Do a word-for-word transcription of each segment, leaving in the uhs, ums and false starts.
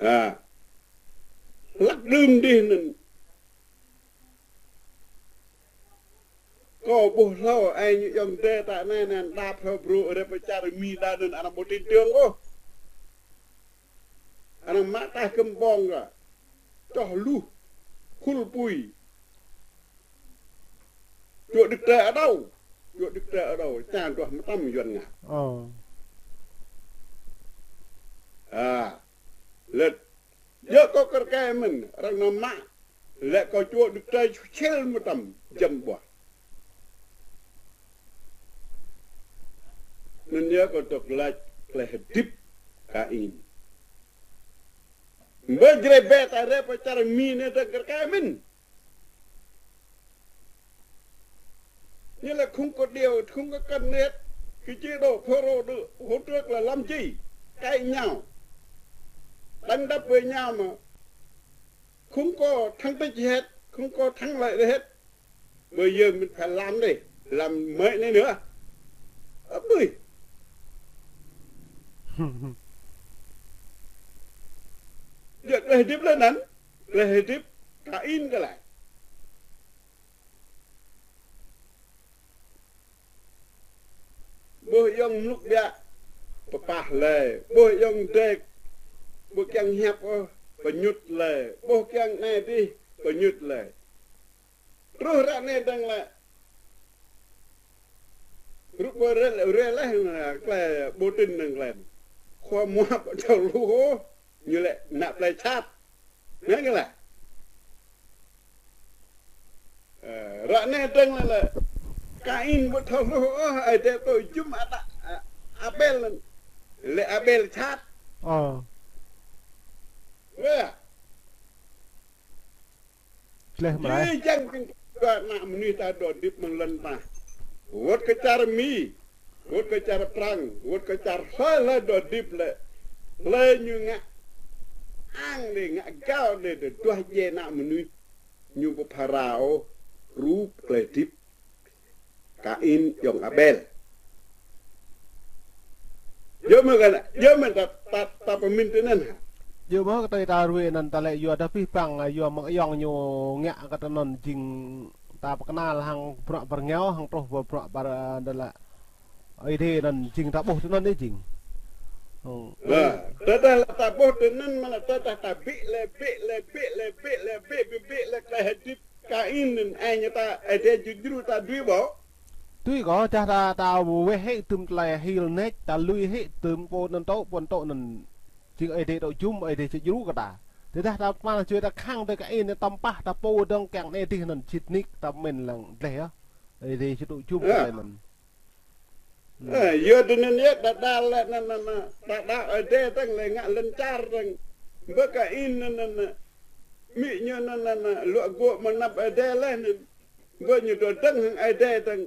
Ha. Hlăk đưm dih anŭn. Kâo ƀuh hlâo, ai ñu yŏng dê ta anai anŭn đa phrâo brô rê pơ čar Mi đa anŭn anăm ƀu tin tưởng ôh. Anăm mă tah kơm ƀong kơ. Čoh luh. Khul pui. Čuă đĭk tơ adâo. Čuă đĭk tơ adâo. Čang duah mơtam Yuan ngă. Ơ. Ha. Lĕ yơh kâo kơr kai mơ̆n, arăng nao mă, lĕ kâo čuă đĭk tơ čuh čhel mơtam, jăm ƀuah. Anŭn yơh kâo dŏ laĭ tơlơi hơdip Kain. Ƀơi jrê ƀe ta rê pơ čar Mi anai dơ̆ng kơr kai mơ̆n. Ñu lĕ không có điều, không có cần hết. Cái chế độ Pharaoh đó, hôm trước là làm gì? Cãi nhau. Đánh đập với nhau mà không có thành tích gì hết, không có thắng lợi gì hết. Bây giờ mình phải làm đi, làm mới này nữa. Ơ, bưi. Giờ tơlơi hơdip lĕ anŭn, tơlơi hơdip Kain kơ lĕ. Ƀuh yŏng mlŭk biă, pơpah lĕ. Ƀuh yŏng dêk, ƀu kiăng hiăp ôh, pơñŭt lĕ. Ƀuh kiăng anai dih, pơñŭt lĕ. Truh ră anai dơ̆ng lĕ. Rup ƀơi rê, rê lĕ, tơlơi ƀu tin dơ̆ng lĕ. Khua mua ƀu thâo hluh ôh, ñu lĕ ană plei sat. Anai kơ lĕ. Ơ, ră anai dơ̆ng lĕ, lĕ Kain ƀu thâo hluh ôh, Ơi Adai tŭ jum Ada, a, Abel, lĕ Abel sat. Ơ. Wah. Gleh mơrai. Jih jang ƀing ta ană mơnuih ta dŏ hơdip amăng lŏn tơnah. Wơ̆t kơ čar Mi, wơ̆t kơ čar Prăng, wơ̆t kơ čar hlơi hlơi dŏ hơdip lĕ. Hlơi ñu ngă ang đê, ngă gao đê, đê duah djai ană mơnuih. Ñu ƀu phara ôh, rup tơlơi hơdip Kain yŏng Abel. Yơh mơ̆ kơ, yơh mơ̆ ta, ta, ta pơmĭn tui anŭn hă? Yơh mơ̆ kơ tơlơi ta rui anŭn ta lĕ yua dah pih păng, yua mơ̆ng yŏng ñu ngă kơ tơnŭn jing ta pơkơnăl hăng bruă pơrơngiao, hăng truh pơ bruă pơ, ơ, đa lĕ Ơi Adai anŭn jing ta ƀuh tơnŭn đơi jing. Ơ. Ơ, tơdah lĕ ta ƀuh tơnŭn mơ̆n lĕ tơdah ta bĭ lĕ, bĭ lĕ, bĭ lĕ, bĭ lĕ, bĭ, bĭ, bĭ lĕ tơlơi hơdip Kain anŭn, ai ñu ta, Ơi Adai djru djru ta dui ƀô̆. Tui kâo, dah ta, ta weh hĭ tơm tơlơi hil nač, ta lui hĭ tơm pô anŭn tŏ, pô anŭn tŏ anŭn. Jing Ơi Adai tŏ jum, Ơi Adai či djru kơ ta. Tơdah ta pơmĭn čuai ta khăng tơ Kain anŭn tơm pah, ta pô dơ̆ng kiăng anai dih anŭn sĭt nik, ta mĭn lăng gleh yơh. Ơi Adai či tŏ jum tơlơi anŭn. Ơ, yua tui anŭn yơh, đa đa lĕ anŭn, anŭn, anŭn, đa đa Ơi Adai dơ̆ng lĕ ngă lŏn čar dơ̆ng. Ƀơi Kain anŭn, anŭn, anŭn. Mĭ ñu anŭn, anŭn, anŭn, luă gŏ mơ̆ng anăp Ơi Adai lĕ anŭn. Ƀơi ñu dŏ dơ̆ng hăng Ơi Adai dơ̆ng.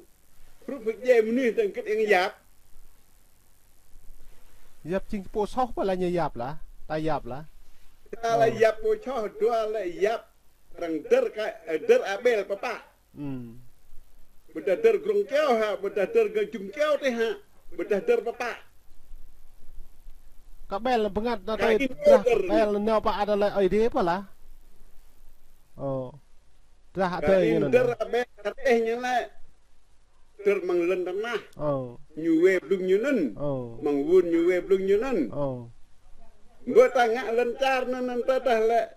Hrup hơget mơnuih dơ̆ng kơt ing yap. Yap jing pô soh pơ lĕ ñu yap lah, ta yap lah. Ta lĕ yap pô soh, dua lĕ yap arăng dơr ka, dơr Abel pơpă. Ƀôdah dơr grŏng kyâo hă, ƀôdah dơr gơjum kyâo tih hă, ƀôdah dơr pơpă. Kơ Abel bơngăt ta tơi, drah Abel nao pơ Adai lĕ Ơi Adai pơ lah. Ơ. Drah Adai ñu anŭn. Dơr Abel kơtih ñu lĕ. Dơr amăng lŏn tơnah. Ơ. Ñu wai blung ñu anŭn. Ơ. Amăng wơ̆n ñu wai blung ñu anŭn. Ơ. Ƀơi ta ngă lŏn čar anŭn, anŭn tơdah lĕ.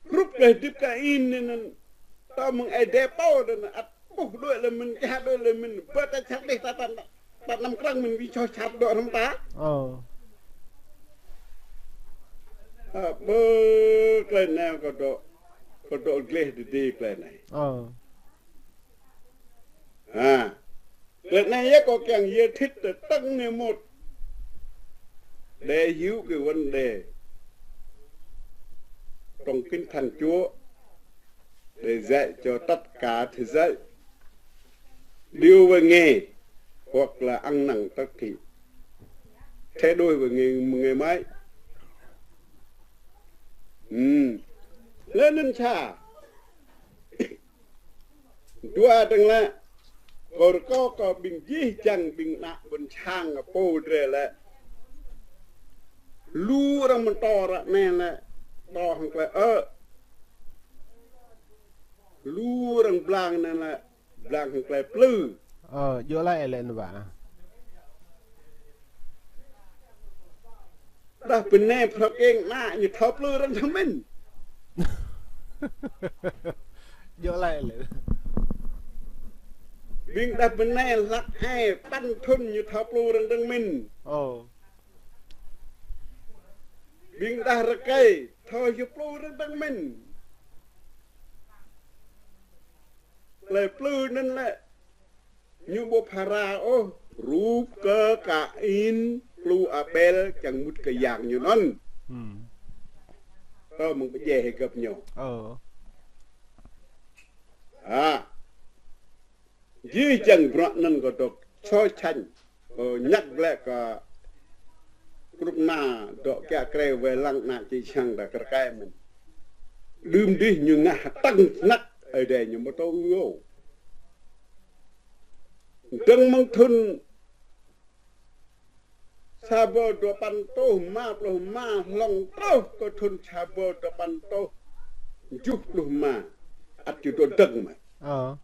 Rup tơlơi hơdip Kain anŭn, anŭn. Ta mơ̆ng Ơi Adai pô anŭn, ăt ƀuh đuaĭ lĕ mơ̆n, čah đuaĭ lĕ mơ̆n, ƀơi ta čăt đih ta tan, ta năm krăng mơ̆n ƀing čô čăt dŏ hrŏm ta. Ơ. Ơ, ƀơi tơlơi anai kâo dŏ, kâo dŏ gleh dơdê tơlơi anai. Ơ. Ha. Tơlơi anai yơh kâo kiăng yơh thit tơ tơ̆ng anai mơ̆n. Để hiểu cái vấn đề trong Kinh Thánh Chúa, để dạy cho tất cả thế giới. Điều về nghề hoặc là ăn năn trước khi thay đổi về nghề, nghề mới. Ừ. Lĕ anŭn sa. Dua dơ̆ng lĕ, kâo rơkâo kơ ƀing jih jang ƀing ană ƀôn sang pô drơi lĕ. Lu arăng mơtô ră anai lĕ, tŏ hăng tơlơi ơ̆. Lu arăng blang anai lĕ, blang hăng tơlơi plư. Ơ, djơ̆ laĭ lĕ anŭn wă. Đah bơnai phrâo kiăng ană ñu thâo plư arăng thâo mĭn. Djơ̆ laĭ lĕ. Ƀing đah bơnai hlăk ai păn thŭn ñu thâo plư arăng dơ̆ng mĭn. Ơ. Ƀing đah rơkơi thâo hyu plư arăng dơ̆ng mĭn. Tơlơi plư anŭn lĕ ñu ƀu phara ôh, rup kơ Kain plư Abel kiăng mŭt kơ yang ñu anŭn. Hmm. Tơ mơ̆ng pơdjai hơgăp ñu. Ơ. Ha. Jih jang bruă anŭn kơ dŏ so chanh. Kơ ñăk glĕ kơ krŭp ană dŏ kiă kriê wai lăng ană čư̆ čhiăng đah kơ rơkơi mơ̆n. Đưm dih ñu ngă hơtăng snăk, Ơi Adai ñu ƀu tŭ ư ôh. Dơ̆ng mơ̆ng thŭn sa rơbâo dua păn rơtuh rơma pluh rơma hlŏng truh kơ thŭn sa rơbâo dua păn rơtuh tơjuh pluh rơma. Ăt ñu dŏ dơ̆ng mơ̆n. Ơ.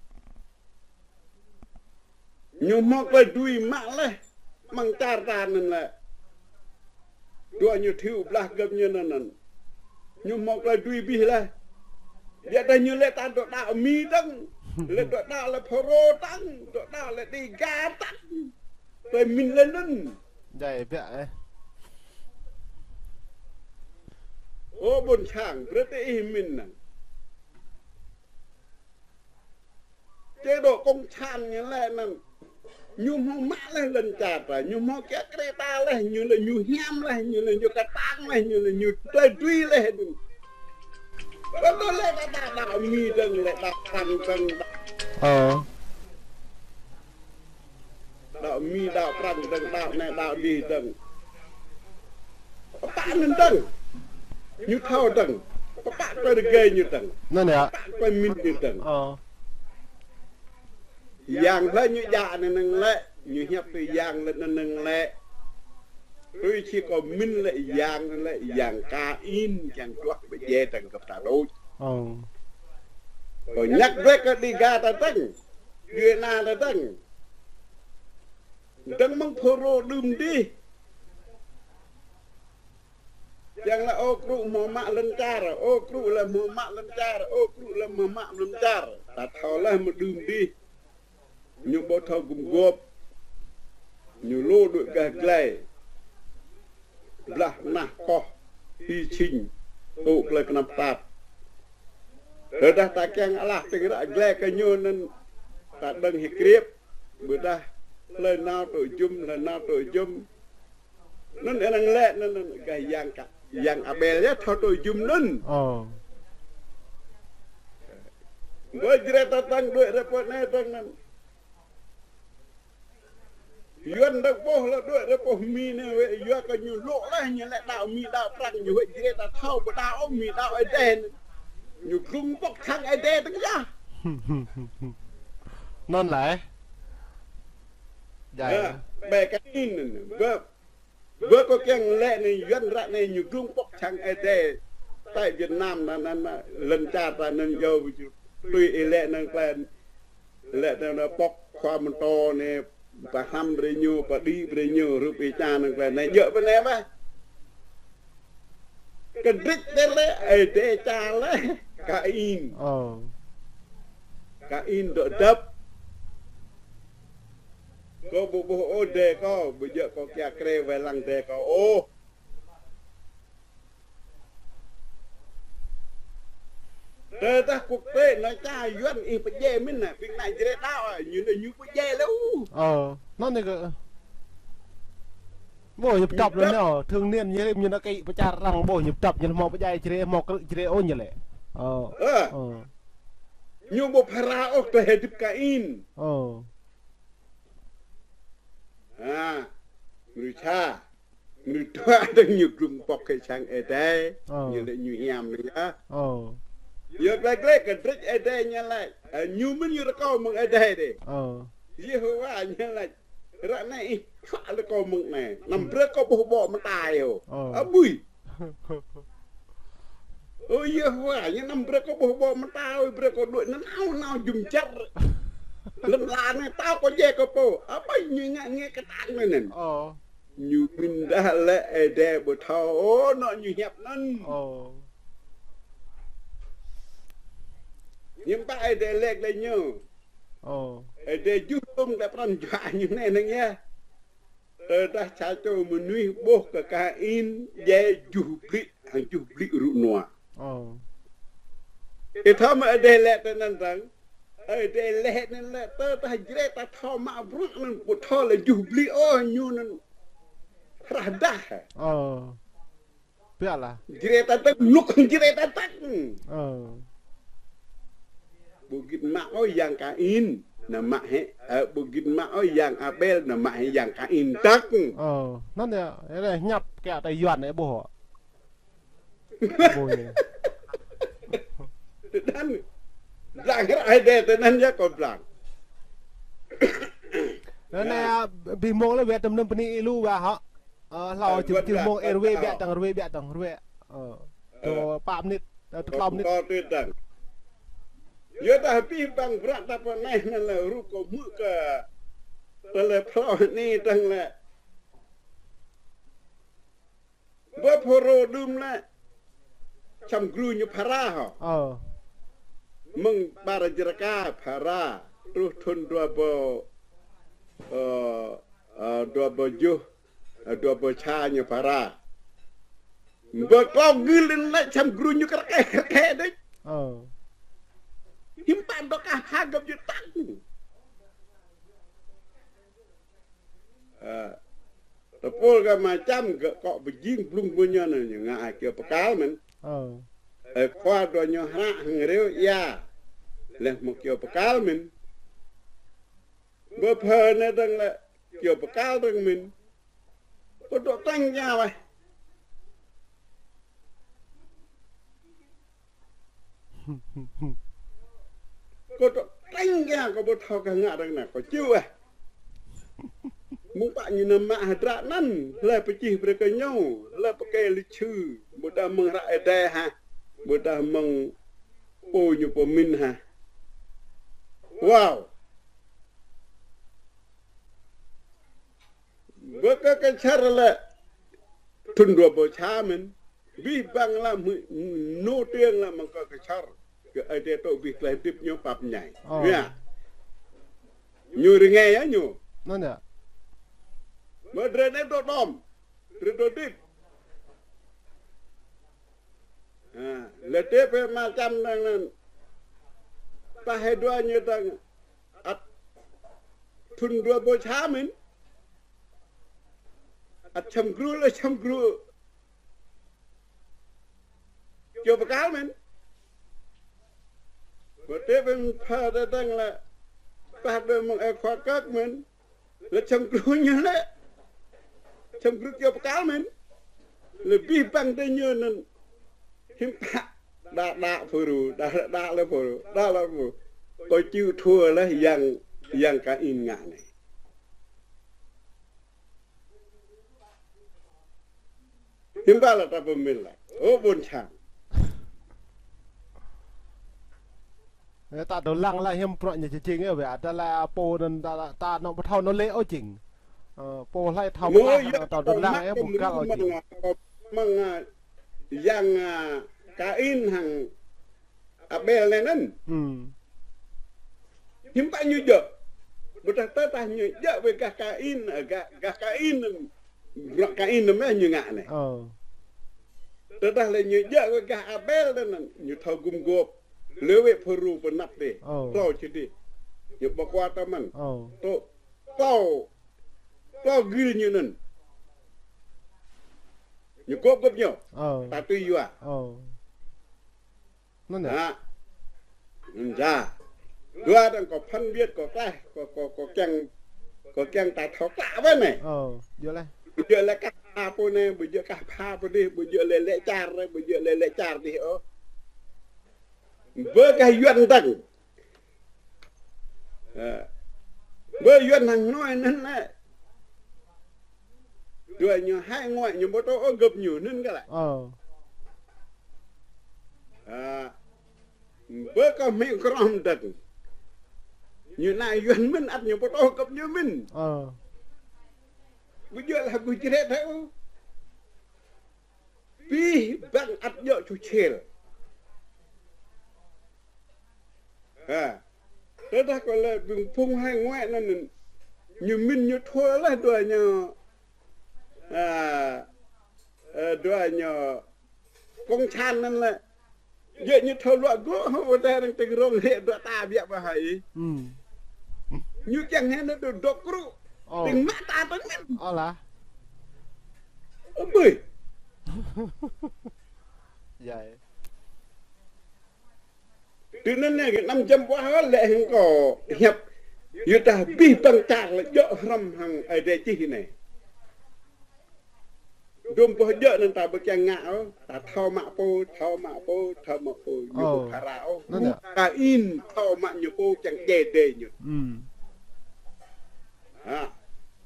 Ñu hmâo tơlơi dưi mă laih amăng čar ta anŭn lĕ. Dua ñu thiu blah gơ̆p ñu anŭn anŭn. Ñu hmâo tơlơi dưi abih laih. Biă dah ñu lĕ ta dŏ đaŏ Mi dơ̆ng. Lĕ dŏ đaŏ lĕ Pharaô dơ̆ng. Dŏ đaŏ lĕ Đêga dơ̆ng. Tơlơi mĭn lĕ anŭn. Djai biă ơ. Ơ ƀôn sang, brơi tơ ih mĭn anŭn. Chế độ cộng sản ñu lĕ anŭn. Ñu hmâo mă laih lŏn čar ta, ñu hmâo kiă kriê ta laih, ñu lĕ ñu hiam laih, ñu lĕ ñu kơtang laih, ñu lĕ ñu tơlơi dưi laih. Kơ tơlơi ta đaŏ Mi dơ̆ng, lĕ đaŏ Prăng dơ̆ng. Ơ. Đaŏ Mi, đaŏ Prăng dơ̆ng, đaŏ anai, đaŏ adih dơ̆ng. Pơpă anŭn dơ̆ng. Ñu thâo dơ̆ng. Pơpă tơlơi rơgơi ñu dơ̆ng. Anŭn yơh. Pơpă tơlơi mĭn ñu dơ̆ng. Ơ. Yang hlơi ñu djă anŭn anŭn lĕ, ñu hiăp tui yang lĕ anŭn anŭn lĕ. Tui či kơ mĭn lĕ yang anŭn lĕ, yang Kain, yang duah pơdjai dơ̆ng gơ̆p ta đôč. Ơ. Kơ ñăk glĕ kơ Đêga ta dơ̆ng. Djuai ană ta dơ̆ng. Dơ̆ng mơ̆ng Pharaô đưm dih. Yang lĕ ơ krŭ hmâo mă lŏn čar, ơ krŭ lĕ hmâo mă lŏn čar, ơ krŭ lĕ hmâo mă lŏn čar. Ta thâo laih mơ̆ng đưm dih. Ñu ƀu thâo gum gôp. Ñu lu đuaĭ gah glai. Blah nah koh, hi čing, tŭ tơlơi kơnăm tap. Tơdah ta kiăng alah tơngră glai kơ ñu anŭn ta dơ̆ng hĭ kriêp, ƀôdah hlơi nao tŭ jum, hlơi nao tŭ jum. Anŭn arăng lĕ anŭn, anŭn gah yang ka, yang Abel yơh thâo tŭ jum anŭn. Ơ. Ƀơi Jrai ta dơ̆ng đuaĭ rơpô anai dơ̆ng anŭn. Yuan dơ̆ng ƀuh lĕ đuaĭ rơpô Mi anai wĕ, yua kơ ñu lŏ laih, ñu lĕ đaŏ Mi đaŏ Prăng, ñu wĕ Jrai ta thâo ƀu đaŏ Mi đaŏ Ơi Adai anŭn. Ñu glung pŏk sang Ơi Adai dơ̆ng yơh. Anŭn lĕ. Djai. Ha, ƀơi Kain anŭn, ƀơi Ƀơi kơ kiăng lĕ anai Yuan ră anai ñu glung pŏk sang Ơi Adai. Tại Việt Nam anŭn, anŭn, anŭn, lŏn čar ta anŭn yơh ƀu djơ̆. Tui ih lĕ anŭn klĕ, lĕ anŭn, anŭn pŏk khua mơtô anai, pơhrăm brơi ñu, pơđĭ brơi ñu, rup ih čang anŭn klĕ anai djơ̆ pơ anai mơ̆. Kơdrĕč tơlơi Ơi Adai čang lĕ Kain. Ơ. Kain dŏ dăp. Kâo ƀu ƀuh ôh adơi kâo, ƀu djơ̆ kâo kiă kriê wai lăng adơi kâo ôh. Tơdah quốc tế anai čang Yuan ih pơdjai mĭn anai, ƀing ană Jrai đaŏ, ñu anai ñu pơdjai lu. Ơ, anŭn anai kơ. Ƀuh ñu pơdăp lu anai, thương niên ñu lĕ ñu anai kơ pơčar arăng ƀuh ñu pơdăp ñu hmâo pơdjai Jrai, hmâo krư̆ Jrai ôh ñu lĕ. Ơ. Ơ. Ơ. Ñu ƀu phara ôh tơlơi hơdip Kain. Ơ. Ha, mrô sa, mrô dua dơ̆ng ñu glung pŏk kơ sang Ơi Adai, ơ, ñu lĕ ñu hiam anai yơh. Ơ. Yua glĕ glĕ kơdrĕč Ơi Adai ñu laĭ, ơ, ñu mĭn ñu rơkâo mơ̆ng Ơi Adai dih. Ơ. Yêhôwa ñu laĭ, Ră anai ih čuă lĕ kâo mơ̆ng anai. Anăm brơi kâo ƀuh ƀô̆ mơta ôh. Ơ. Abui. Ơ Yêhôwa, ñu anăm brơi kâo ƀuh ƀô̆ mơta ôh, brơi kâo đuaĭ nanao nao jum čar. Lŏn ala anai tao kâo djai kâo pô. Abui ñu ngă ngă kơtang anai anŭn. Ơ. Ñu mĭn dah lĕ Ơi Adai ƀu thâo ôh, anŏ ñu hiăp anŭn. Ơ. Hiư̆m pă Ơi Adai laĭ glaĭ ñu. Ơ. Ơi Adai juh tôm glaĭ pran jua ñu anai năng yơh. Tơdah sa čô mơnuih ƀuh kơ Kain djai juh blĭ, hăng juh blĭ rŭ nua. Ơ. Ih thâo mơ̆ Ơi Adai laĭ tui anŭn dơ̆ng. Ơi Adai laĭ anŭn lĕ tơdah Jrai ta thâo mă bruă anŭn ƀu thâo lĕ juh blĭ ôh ñu anŭn. Hrah dah. Ơ. Biă lah. Jrai ta tơ̆k, lŭk Jrai ta tơ̆k. Ơ. Ƀu git mă ôh yang Kain, nao mă hĕ, ơ, ƀu git mă ôh yang Abel, nao mă hĕ yang Kain tơ̆k. Ơ, anŭn yơh, ơ, hiăp kơ ta Yuan ƀuh. Ƀuh yơh. Tơdang, blang hră Ơi Adai tui anŭn yơh kâo blang. Anai, ơ, abih mông lĕ wơ̆t tơm anŭn bơni ih lu wơ̆t hă. Ơ, hlâo. Ơ, čim, čim mông ơ, rơwe biă dơ̆ng, rơwe biă dơ̆ng, rơwe. Ơ, ơ, dua pă mơnit, ơ, dua klâo mơnit. Kâo tui dơ̆ng. Yua dah abih bang bruă ta pơ anai anŭn lĕ rŭ kâo hmư̆ kơ tơlơi phrâo anai dơ̆ng lĕ. Bơ Pharaô đưm lĕ. Čăm gru ñu phara hŏ. Ơ. Mơ̆ng ƀar jraka phara. Truh thŭn dua rơbâo, ơ, ơ, dua rơbâo juh, ơ, dua rơbâo sa ñu phara. Bơ klâo gil anŭn lĕ čăm gru ñu kơrkeh kơrkeh đôč. Ơ. Hiư̆m pă dŏ kah pha gơ̆p jơtang. Ơ. Tơpul gah mơčăm gơ̆ kŏ pơjing blung ƀu ñu anŭn ñu ngă ai kơyâo pơkal mơ̆n. Ơ. Ơ, khua dua ñu hră hăng rêu ia. Leh mơ̆ kơyâo pơkal mơ̆n. Bơ phơ anai dơ̆ng lĕ kơyâo pơkal dơ̆ng mơ̆n. Kơ dŏ tơ̆ng ia weh. Kơ dŏ tơ̆ng ia kơ ƀu thâo kơ ngă dơ̆ng anai kơ čiu ôh. Mơ̆ng pă ñu nao mă hơdră anŭn, hlơi pơčih brơi kơ ñu, hlơi pơkĕ lĕ čư, ƀôdah mơ̆ng hră Ơi Adai hă, ƀôdah mơ̆ng pô ñu pơmĭn hă. Wow. Bơ kơ kơčar lĕ thŭn dua rơbâo sa mơ̆n. Abih bang lăm hmư̆, nô tiêng lăm mơ̆ng kơ kơčar. Kơ Ơi Adai tŏ abih tơlơi hơdip ñu pap ñai. Ơ. Yơh. Ñu rơngai yơh ñu. Anŭn yơh. Mơ̆ drơi anai dŏ đom. Drơi dŏ hơdip. Ha, lĕ tơpă mơčăm dơ̆ng anŭn. Pă hơdua ñu dơ̆ng. Ăt thŭn dua rơbâo sa mơ̆n. Ăt čăm gru lĕ čăm gru kơyâo pơkal mơ̆n. Bơ tơpă phơ tơdang lĕ pă dơ̆ng mơ̆ng ơ khua kơk mơ̆n. Lĕ čăm gru ñu lĕ čăm gru kơyâo pơkal mơ̆n. Lĕ abih bang dêh ñu anŭn hiư̆m pă. Đa đa phuru, đa đa lĕ phuru, đa lĕ phuru. Kơ čiu thua lĕ yang, yang Kain ngă anai. Hiư̆m pă lĕ ta pơmĭn lĕ. Ơ ƀôn sang. Ơ, ta dŏ lăng lĕ hiư̆m bruă ñu jing ơ, wơ̆t ta lĕ pô anŭn ta, ta nŏ ƀu thâo nŏ lĕ ôh jing. Ơ, pô hlơi thâo mơ̆ pơkă yơh ta dŏ lăng ơ, ƀu kăl ôh jing. Mơ̆ng, mơ̆ng, ơ, yang, ơ, Kain hăng Abel anai anŭn. Hmm. Hiư̆m pă ñu djơ̆. Ƀôdah tơdah ñu djơ̆ wơ̆t gah Kain, ơ, gah, gah Kain, bruă Kain anŭn mơ̆ ñu ngă anai. Ơ. Tơdah lĕ ñu djơ̆ wơ̆t gah Abel anŭn, ñu thâo gum gôp. Lĕ wơ̆t phru pơnăp dêh. Ơ. Klâo čih dêh. Ñu ƀu kuat tơmăn. Ơ. Tŏ klâo, klâo gil ñu anŭn. Ñu gôp gôp ñu. Ơ. Ta tui yua. Ơ. Anŭn yơh. Hă. Anŭn yơh. Dua dơ̆ng kâo phân biệt kâo klaih, kâo, kâo, kâo kiăng, kâo kiăng ta thâo klă wơ̆t anai. Ơ, djơ̆ lĕ. Ƀu djơ̆ lĕ kah pha pô anai, ƀu djơ̆ kah pha pô dih, ƀu djơ̆ lĕ lĕ čar, ƀu djơ̆ lĕ lĕ čar dih ôh. Bơ kah Yuan dơ̆ng. Ơ. Bơ Yuan hăng hnoi anŭn lĕ. Dua ñu hải ngoại ñu ƀu thâo ôh gơ̆p ñu, anŭn kơ lĕ. Ơ. Ơ. Bơ kơ mĭn krong dơ̆ng. Ñu nao Yuan mĭn ăt ñu ƀu thâo gơ̆p ñu mĭn. Ơ. Ƀu djơ̆ lah ƀu jret hă. Abih bang ăt djơ̆ ču čel. Ha. Tơdah kơ lĕ ƀing phung hải ngoại anŭn, ñu mĭn ñu thâo lah dua ñu, a, ơ, dua ñu cộng sản anŭn lĕ. Yơh ñu thâo luă gơ̆, hơ, ƀu tơring tơring rong rĕ dua ta biă ƀă hai. Ưm. Ñu kiăng hĕ anŭn dŏ dŏ krŭ. Ơ. Tơring mă ta tơring mĭn. Ơ lah. Ơ ƀơi. Yai. Tui anŭn anai, năm jăm ƀuah lĕ hăng kâo hiăp. Yua dah abih bang čar lĕ djơ̆ hrŏm hăng Ơi Adai čih anai. Dôm boh djơ̆ anŭn ta ƀu kiăng ngă ôh, ta thâo mă pô, thâo mă pô, thâo mă pô, ñu ƀu phara ôh. Anŭn yơh. Kain thâo mă ñu pô kiăng djai adơi ñu. Ưm. Ha.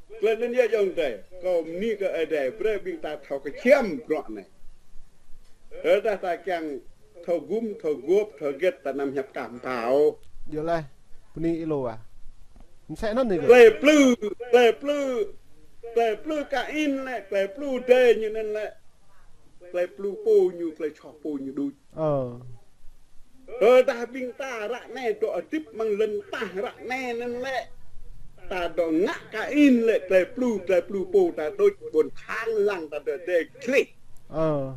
Tơlơi anŭn yơh ayŏng adơi, kâo bơni kơ Ơi Adai, brơi ƀing ta thâo kơčăm bruă anai. Tơdah ta kiăng thâo gum, thâo gôp, thâo hơget, ta anăm hiăp kah pơthâo. Yơh lĕ, bơni ih lu ah. Msĕ anŭn anai kơ. Tơlơi plư, tơlơi plư, tơlơi plư Kain lĕ, tơlơi plư adơi ñu anŭn lĕ. Tơlơi plư pô ñu, tơlơi čoh pô ñu đôč. Ơ. Tơdah ƀing ta ră anai dŏ hơdip amăng lŏn tah ră anai anŭn lĕ. Ta dŏ ngă Kain lĕ, tơlơi plư, tơlơi plư pô ta đôč, ƀôn sang lăng ta dŏ dêh gleh. Ơ.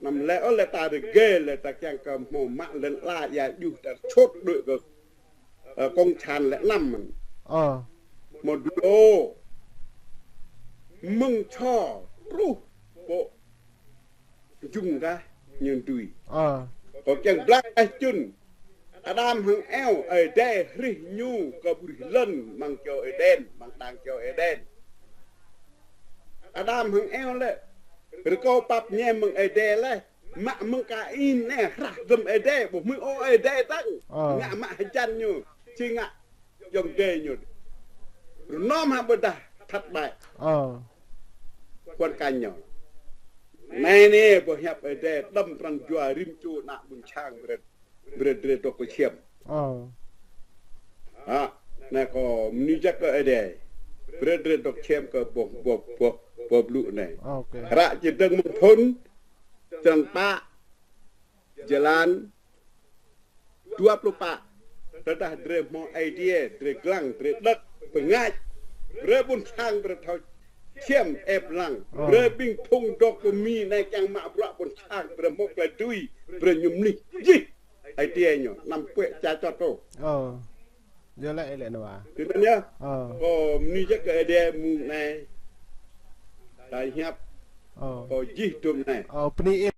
Anăm lĕ ôh lĕ ta rơgơi lĕ ta kiăng kơ hmâo mă lŏn ala ia juh ta čut đuaĭ kơ, ơ, cộng sản lĕ anăm. Ơ. Hmâo dua. Mơ̆ng čô truh pơ jung kah ñu dưi. Ơ. Kâo kiăng blah čun. Adam hăng Eo, Ơi Adai hrih ñu kơ ƀrih lŏn amăng čô Êđen, amăng đang čô Êđen. Adam hăng Eo lĕ rơkâo pap ñe mơ̆ng Ơi Adai lĕ, mă mơ̆ng Kain anai hrah dlăm Ơi Adai, ƀu hmư̆ ôh Ơi Adai tăng. Ơ. Ngă mă hơjăn ñu, či ngă ayŏng adơi ñu. Rơnŏm hă ƀôdah thất bại. Ơ. Ƀôn kañ ñu. Anai anai, boh hiăp Ơi Adai, đăm prăng jua rĭm čô ană ƀôn sang brơi, brơi drơi dŏ kơčăm. Ơ. Ha, anai kâo bơni jăk kơ Ơi Adai. Brơi drơi dŏ kơčăm kơ boh, boh, boh, boh blŭ anai. Ơ, ok. Hră Čơdơ̆ng Mơ̆ng Phŭn, črăn pă, jơlan dua pluh pă. Tơdah drơi hmâo Ơi Adai, drơi glăng, drơi đŏk, bơngač. Brơi ƀôn sang, brơi thâo kơčăm ĕp lăng. Ơ. Brơi ƀing phung dŏ pơ Mi anai kiăng mă bruă ƀôn sang, brơi hmâo tơlơi dưi, brơi ñu mơlih jih. Ơi Adai ñu, anăm pĕ ča čot ôh. Ơ. Yơh lĕ, lĕ anŭn ah. Tui anŭn yơh. Ơ. Kâo bơni jăk kơ Ơi Adai mơ̆ng anai. Ta hiăp. Ơ. Kâo jih dôm anai. Ơ, bơni ih.